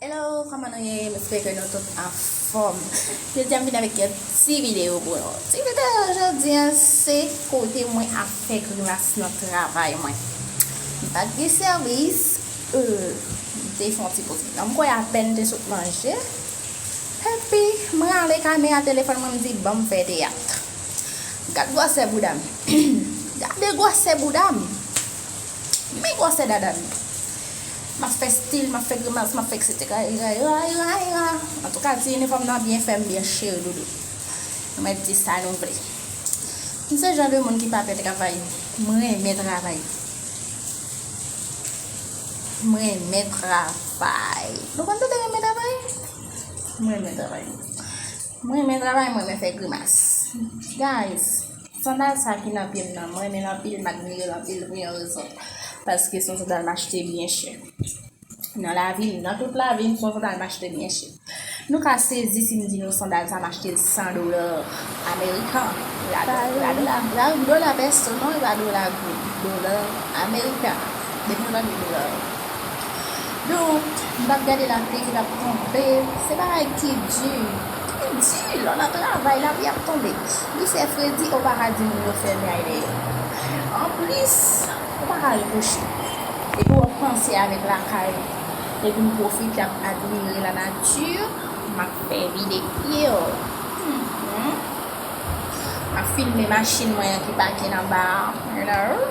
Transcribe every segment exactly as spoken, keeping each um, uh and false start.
Hello, kòman nou ye? M espere ke nou tout anfòm. Jodi a m vin avèk yon ti videyo pou nou. Ti videyo jodi a se kote mwen ap fè grimas nan travay mwen. M pa t gen sèvis, euh, m te fè yon ti poz. Nan m kwè apèn te sot manje. Epi, mwen ale kamera telefòn mwen, m di, "Ban m fè teyat." Gad gwosè bouda m. Gade gwosè bouda m. Men gwosè dada m. M ap fè stil, m ap fè grimas, m ap fè etsetera, etsetera, etsetera. Antouka, ti inifòm nan byen fè m byen cheri doudou. Nou mèt di sa nou vle. M se jan de moun ki pa pè travay. Mwen renmen travay. Mwen renmen travay. Nou konn tout renmen travay? Mwen renmen travay. Mwen renmen travay, mwen renmen fè grimas. Guys, sandal sa ki nan pye m nan, mwen renmen l anpil, m admire l anpil pou yon rezon. Paske se yon sandal m achte byen chè. Nan lavi m, nan tout lavi m, se yon sandal m achte byen chè. Nou ka sezi si m di nou sandal sa m achte l san dola amerikan. E pa dola, e pa dola pèso non, e pa dola goud, dola amerikan. Depi nou tande dola. Donk, m t ap gade lapli ki t ap tonbe. Se bagay ki di. Ki di, lè w nan travay, lapli ap tonbe. Li fè fredi, ou pa ka di moun yo fèmen ay dèyè. Anplis, ou pa ka repwoche. Epi w ap panse avèk lakay ou. Epi m pwofite ap admire lanati, m ap fè vide pye w. Mhm. M ap filme machin mwen an ki pake anba a. You know?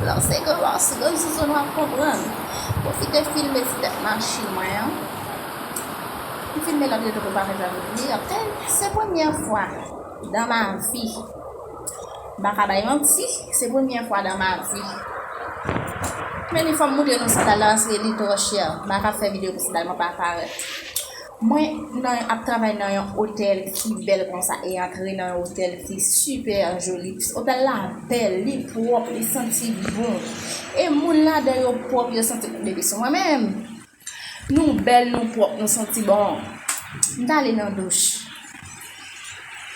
Lè w se gwo bòs, gwo zouzoun, w ap konprann. Pwofite filme ti tèt machin mwen an. M filme lòt reto pou pa fè sa vin di, ok? Se premyè fwa dans ma vie. M pa ka bay manti, se premyè fwa dans ma vie. Men li fò m montre nou sandal la, paske li twò chè. M pa ka fè videyo pou sandal mwen pa parèt. Mwen nan, ap travay nan yon otèl ki bèl konsa e antre nan yon otèl ki sipè joli. Otèl la bèl, li pwòp, li santi bon. E moun ladan yo pwòp, yo santi bon. Depi sou mwen menm, nou bèl, nou pwòp, nou santi bon. M t ale nan douch.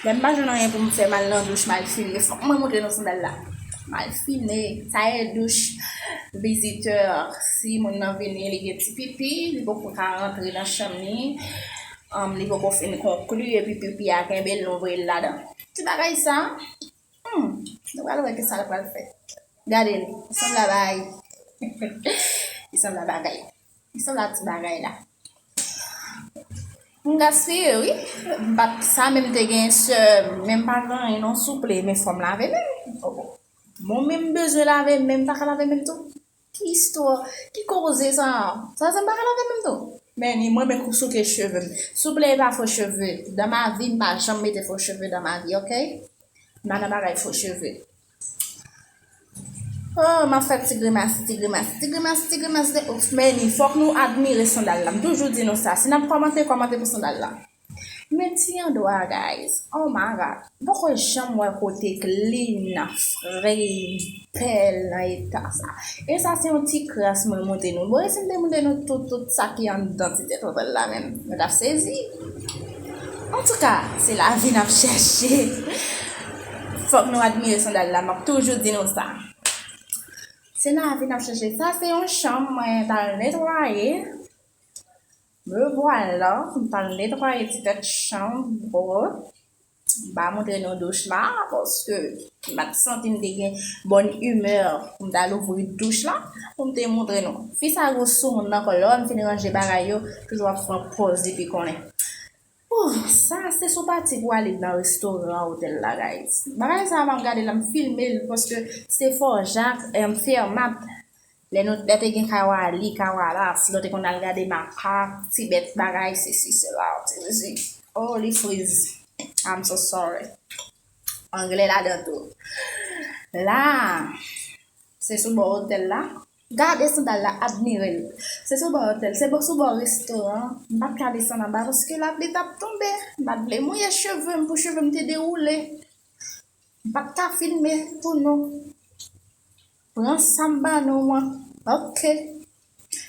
Lè m pa jwenn anyen pou m fè, m al nan douch, m al filme. Fòk mwen montre nou sandal la. M al filme. Sa e douch vizitè. Si moun nan vini, li gen ti pipi, li poko ka rantre nan chanm li. Anm, li poko fin konkli, epi pipi a kenbe l, nou voye l ladan. Ti bagay sa, hmm, nou pral wè ki sa l pral fè. Gade l, li sanble a bagay. Li sanble a bagay. Li sanble a ti bagay la. M gaspiye, wi. M pa t, sa menm te gen sè, men m pa gen anyen non, souple, men fò m lave men m. Oh. Bon, men m bezwen lave men m, pa ka lave men m tou. Ki istwa, ki koze sa? Sa, sa m pa ka lave men m tou. Men ni mwen, men kou souke cheve m. Souple, e pa fo cheve. Dans ma vie, m pa janm mete fo cheve dans ma vie, ok? M pa nan bagay fo cheve. Oh, m ap fè ti grimas, ti grimas, ti grimas, ti grimas de ouf. Men ni, fòk nou admire sandal la. M toujou di nou sa. Si n ap kòmante, kòmante pou sandal la. Men ti andwa, guys. Oh my God. M poko janm wè kote k lin, fre, bèl nan eta sa. E sa se yon ti kras mwen montre nou. Bon, e si m te montre nou tout, tout sa ki anndan ti tèt otèl la menm, nou t ap sezi. Antouka, se lavi n ap chèche. Fòk nou admire sandal la, m ap toujou di nou sa. Se lavi n ap chèche. Sa se yon chanm mwen t al netwaye. Me vwala, m t al netwaye ti tèt chanm, bon. M pa montre nou douch la, paske m pa t santi m te gen bòn imè pou m t al ouvri douch la, pou m te montre nou. Fi sa gwo sou moun nan kò, lè m fin ranje bagay yo, toujou ap pran pòz depi konnen. Oh, sa se sou pati pou ale nan restoran otèl la, guys. Bagay sa m ap gade la, m filme l, paske se fò jak, em, Fermat. Lè nou, lè te gen Kawali, Kawalas, lè te konn al gade makak, ti bèt bagay, sesi, sela, ti sesi. Oh, li friz. I'm so sorry. Anglè ladan tou. La, se sou bò otèl la. Gade sandal la, admire l. Se sou bò otèl, se bò, sou bò restoran. M pa t ka desann anba paske lapli t ap tonbe. M pa t vle mouye cheve m pou cheve m te dewoule. M pa t ka filme pou nou. Pran sa m ban nou an. Ok.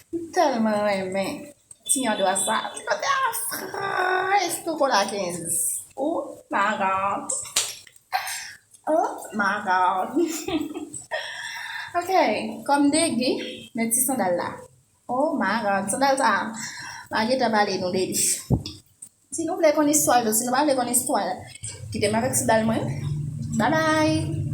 M tèlman renmen ti andwa sa. Ti kote a fre, chokola kenz. Oh my God. Oh my God. Ok, kòm degi, men ti sandal la. Oh my God, sandal sa. Pa gentan pale nou de li. Si nou vle konn istwa yo, si nou pa vle konn istwa, kite m avèk ti dal mwen. Babay!